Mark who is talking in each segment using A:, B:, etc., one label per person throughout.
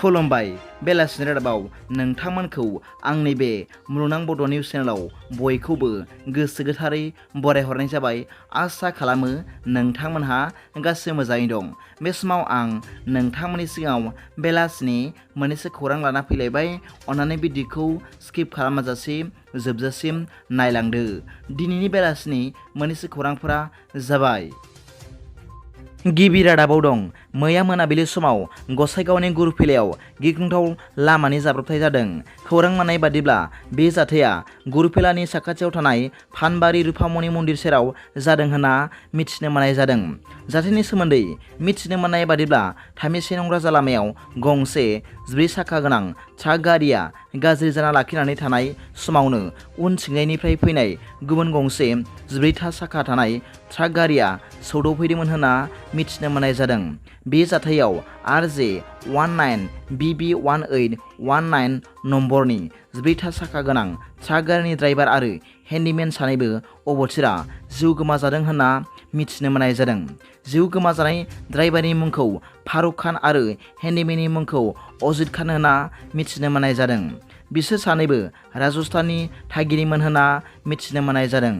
A: खुलुमबाय बेलासिनि रादाबाव नोंथांमोनखौ आंनि बे मुलुगनां बड' निउस चेनेलाव बयखौबो गोसो गोथारै बरायहरनाय जाबाय। आसा खालामो नोंथांमोनहा गासैबो मोजाङै दं। बे समाव आं नोंथांमोननि सिगाङाव बेलासिनि मोननैसो खौरां लाना फैलायबाय। अन्नानै भिडिअखौ स्किप खालामाजासे जोबजासिम नायलांदो। दिनैनि बेलासिनि मोननैसो खौरांफोरा जाबाय। गिबि रादाबाव दं। मैया मोनाबिलि समाव गसाइगावनि गुरुफिलायाव गिख्रंथाव लामानि जाब्रबथाय जादों। खौरां मोननाय बादिब्ला बे जाथाया गुरुफिलानि साखाथियाव थानाय फानबारि रुफामणि मन्दिर सेराव जादों होनना मिथिनो मोननाय जादों। जाथायनि सोमोन्दै मिथिनो मोननाय बादिब्ला थामहिसे नं राजा लामायाव गंसे 4 साखा गोनां ट्राक गारिया गाज्रि जाना लाखिनानै थानाय समावनो उनथिंजायनिफ्राय फैनाय गुबुन गंसे 4 था साखा थानाय ट्राक गारिया सौदावफैदोंमोन होनना मिथिनो मोननाय जादों। बे जाथायाव RJ19BB1819 नम्बरनि 4 था साखा गोनां ट्राक गारिनि ड्राइभार आरो हेन्डीमेन सानैबो अबथिरा जिउ गोमाजादों होनना मिथिनो मोननाय जादों। जिउ गोमाजानाय ड्राइभारनि मुंखौ फारुक खान आरो हेन्डीमेननि मुंखौ अजित खान होनना मिथिनो मोननाय जादों। बिसोर सानैबो राजस्थाननि थागिरिमोन होनना मिथिनो मोननाय जादों।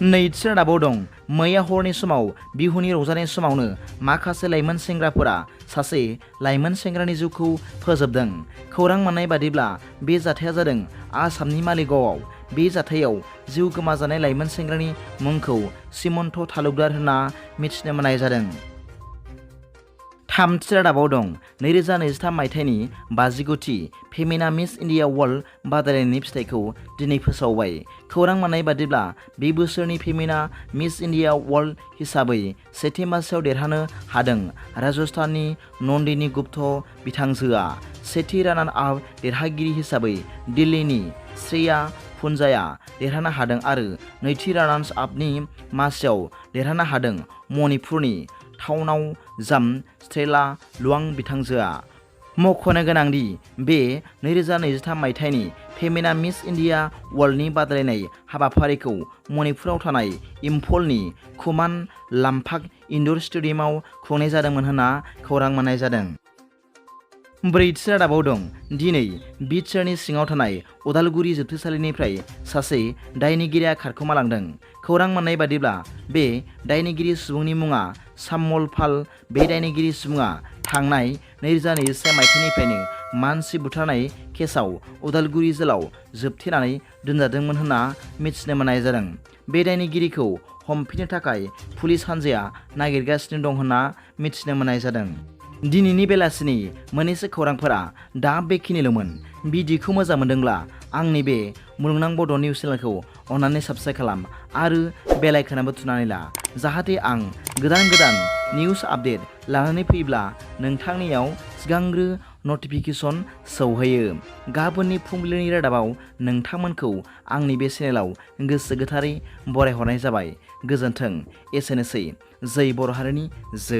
A: नैथि रादाबाव दं। मैया हरनि समाव बिहुनि रंजानाय समावनो माखासे लाइमोन सेंग्राफोरा सासे लाइमोन सेंग्रानि जिउखौ फोजोबदों। खौरां मोननाय बादिब्ला बे जाथाया जादों आसामनि मालिगावआव। बे जाथायाव जिउ गोमाजानाय लाइमोन सेंग्रानि मुंखौ सिमन्त तालुकदार होनना मिथिनो मोननाय जादों। थामथि रादाबाव दं। 2023 मायथाइनि 59थि फेमिना मिस इन्डिया वर्ल्ड बादायलायनायनि फिथाइखौ दिनै फोसावबाय। खौरां मोननाय बादिब्ला बे बोसोरनि फेमिना मिस इन्डिया वर्ल्ड हिसाबै सेथि मासियाव देरहानो हादों राजस्थाननि नन्दिनी गुप्त बिथांजोआ। सेथि रानार आप देरहागिरि हिसाबै दिल्लीनि श्रेया पुन्जाया देरहानो हादों आरो नैथि रानार्स आपनि मासियाव देरहानो हादों मणिपुरनि थावनाव जाम स्ट्रेला लुवां बिथांजोआ। मख'नो गोनांदि बे 2023 मायथाइनि फेमिना मिस इन्डिया वर्ल्डनि बादायलायनाय हाबाफारिखौ मणिपुराव थानाय इम्फलनि खुमान लामफाक इनडोर स्टेडियामाव खुंनाय जादोंमोन होनना खौरां मोननाय जादों। ब्रैथि रादाबाव दं। दिनै बिटिआरनि सिङाव थानाय उदालगुरि जोबथेसालिनिफ्राय सासे दायनिगिरिया खारखोमालांदों। खौरां मोननाय बादिब्ला बे दायनिगिरि सुबुंनि मुङा साम्मल पाल। बे दायनिगिरि सुबुङा थांनाय 2021 मायथाइनिफ्रायनो मानसि बुथारनाय केसाव उदालगुरि जेलाव जोबथेनानै दोनजादोंमोन होनना मिथिनो मोननाय जादों। बे दायनिगिरिखौ हमफिननो थाखाय पुलिस हान्जाया नागिरगासिनो दं होनना मिथिनो मोननाय जादों। दिनैनि बेलासिनि मोननैसो खौरांफोरा दा बेखिनिल'मोन। भिडिअखौ मोजां मोनदोंब्ला आंनि बे मुलुगनां बड' निउस चेनेलखौ अन्नानै साबस्क्राइब खालाम आरो बेल आइकनआबो थुनानै ला, जाहाथे आं गोदान निउस आपडेट लानानै फैयोब्ला नोंथांनियाव सिगांग्रो नटिफिकेसन सौहैयो। गाबोननि फुंबिलिनि रादाबाव नोंथांमोनखौ आंनि बे चेनेलाव गोसो गोथारै बरायहरनाय जाबाय। गोजोन्थों। एसेनोसै। जै बर' हारिनि जै।